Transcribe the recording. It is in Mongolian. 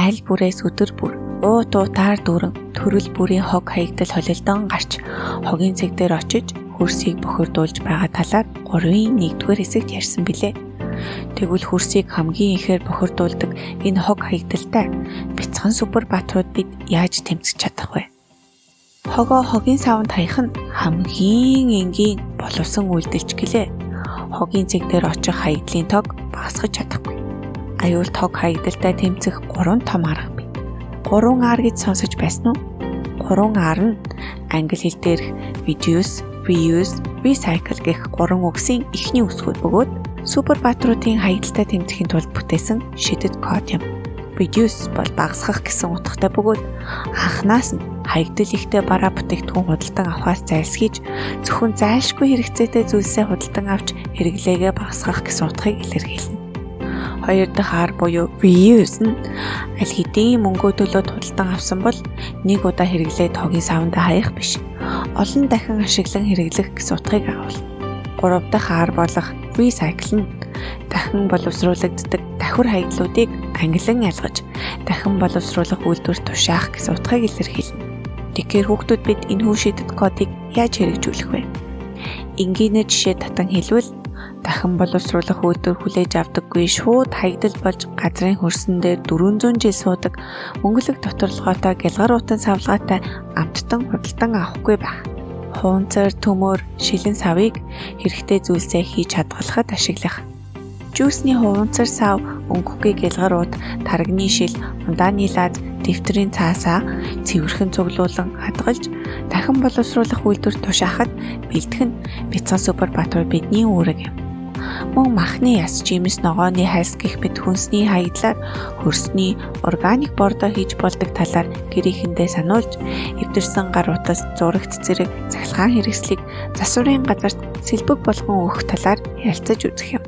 Айл бүрээс өдөр бүр уут уутаар дүүрэн төрөл бүрийн хог хаягдал холилдон гарч хогийн цэг дээр очиж хөрсийг бохирдуулж байгаа талаар 3-ын 1-р хэсэгт ярьсан билээ. Тэгвэл хөрсийг хамгийн ихээр бохирдуулдаг энэ хог хаягдалтай бяцхан супер баатрууд бид яаж тэмцэж чадах вэ? Хогоо хогийн саванд хаях нь хамгийн энгийн боловсон үйлдэлч гэлээ. Хогийн цэг дээр очих хаягдлын тоог багасгаж чадахгүй. Аюулт хог хаягдалтай тэмцэх 3 том арга бий. 3 R гэж сонсож байсан уу? 3 R нь англи хэл дээрх reduce, reuse, recycle гэх 3 үгсийн эхний үсгүүд бөгөөд супер баатруудын хаягдалтай тэмцэхийн тулд бүтээсэн шидэт код юм. Reduce бол багасгах гэсэн утгатай бөгөөд анханаас нь хаягдал ихтэй бараа бүтээгдэхүүн худалдан авахаас зайлсхийж зөвхөн зайлшгүй хэрэгцээтэй зүйлсээ худалдан авч хэрэглээгээ багасгах гэсэн утгыг илэрхийлнэ. Хоёр дахь R буюу reuse нь аль хэдийн мөнгөө төлөөд худалдан авсан бол нэг удаа хэрэглээд хогийн савандаа хаях биш. Олон дахин ашиглан хэрэглэх гэсэн утгыг агуулна. Гурав дахь R болох recycle нь дахин боловсруулагддаг давхар хаягдлуудыг ангилан ялгаж дахин боловсруулах үйлдвэрт тушаах гэсэн утгыг илэрхийлнэ. Тэгэхээр хүүхдүүд, бид энэхүү шидэт кодыг яаж хэрэгжүүлэх вэ? Энгийнээр жишээ татан хэлбэл, дахин боловсруулах үйлдвэр хүлээж авдаггүй, шууд хаягдал болж газрын хөрсөн дээр 400 жил суудаг мөнгөлөг доторлогоотой гялгар уутан савлгаатай амттан худалдан авахгүй байх. Хуунцар, төмөр, шилэн савыг хэрэгтэй зүйлсээ хийж хадгалахад ашиглах. Жүүсний хуванцар сав, өнгөхгүй гялгар уут, тарагны шил, ундааны лааз, дэвтрийн цаасаа цэвэрхэн цуглуулан хадгалж дахин боловсруулах үйлдвэрт тушаахад бэлтгэх нь бяцхан супер баатар бидний үүрэг юм. Мөн махны яс, жимс, ногооны хальс гэх мэт хүнсний хаягдлаар хөрсний органик бордоо хийж болдог талаар гэрийнхэндээ сануулж, эвдэрсэн гар утас, зурагт зэрэг цахилгаан хэрэгслийг засварын газарт сэлбэг болгон өгөх талаар ярилцаж үзэх юм.